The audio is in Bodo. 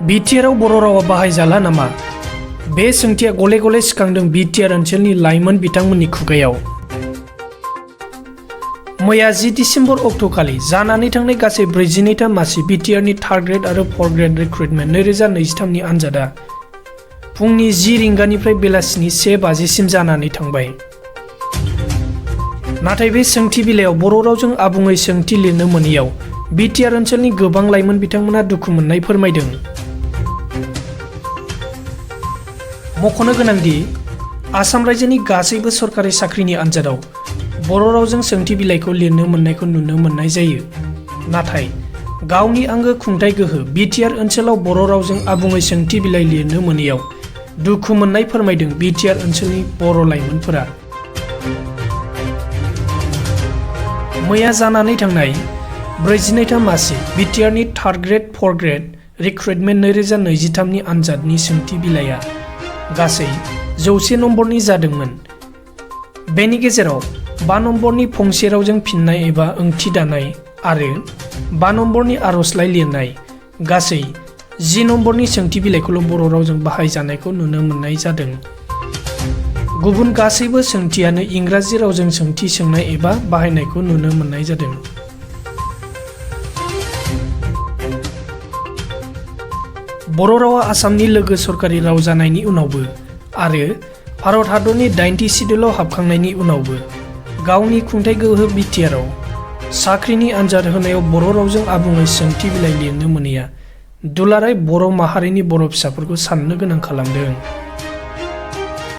बिटिआरआव बर' रावा बाहायजाला नामा? बे सोंथिया गले गले सिखांदों बिटिआर ओनसोलनि लाइमोन बिथांमोननि खुगायाव। मैया 10 दिसेम्बर अक्ट'खालि जानानै थांनाय गासै 42था मासि बिटिआरनि थार्ड ग्रेड आरो फर्थ ग्रेड रिक्रुटमेन्ट 2023 नि आनजादा फुंनि 10 रिंगानिफ्राय बेलासिनि 1:50 सिम जानानै थांबाय। नाथाय बे सोंथि बिलाइयाव बर' रावजों आबुङै सोंथि लिरनो मोनैयाव बिटिआर ओनसोलनि गोबां लाइमोन बिथांमोना दुखु मोननाय फोरमायदों। मख'नो गोनांदि आसाम रायजोनि गासैबो सरकारि साख्रिनि आनजादाव बर' रावजों सोंथि बिलाइखौ लिरनो मोननायखौ नुनो मोननाय जायो। नाथाय गावनि आंगो खुंथाय गोहो बिटिआर ओनसोलाव बर' रावजों आबुङै सोंथि बिलाइ लिरनो मोनैयाव दुखु मोननाय फोरमायदों बिटिआर ओनसोलनि बर' लाइमोनफोरा। मैया जानानै थांनाय 42था मासि बिटिआरनि third grade fourth grade recruitment 2023 नि आनजादनि सोंथि बिलाइया गासै 100 नम्बरनि जादोंमोन। बेनि गेजेराव 5 नम्बरनि फंसे रावजों फिननाय एबा ओंथि दानाय आरो 5 नम्बरनि आर'जलाइ लिरनाय गासै 10 नम्बरनि सोंथि बिलाइखौल' बर' रावजों बाहायजानायखौ नुनो मोननाय जादों। गुबुन गासैबो सोंथियानो इंराजि रावजों सोंथि सोंनाय एबा बाहायनायखौ नुनो मोननाय जादों। बर' रावा आसामनि लोगो सरकारि राव जानायनि उनावबो आरो भारत हादरनि 8थि सिडिउलाव हाबखांनायनि उनावबो गावनि खुंथाय गोहो बिटिआरआव साख्रिनि आनजाद होनायाव बर' रावजों आबुङै सोंथि बिलाइ लिरनो मोनैया दुलाराय बर' माहारिनि बर' फिसाफोरखौ साननो गोनां खालामदों।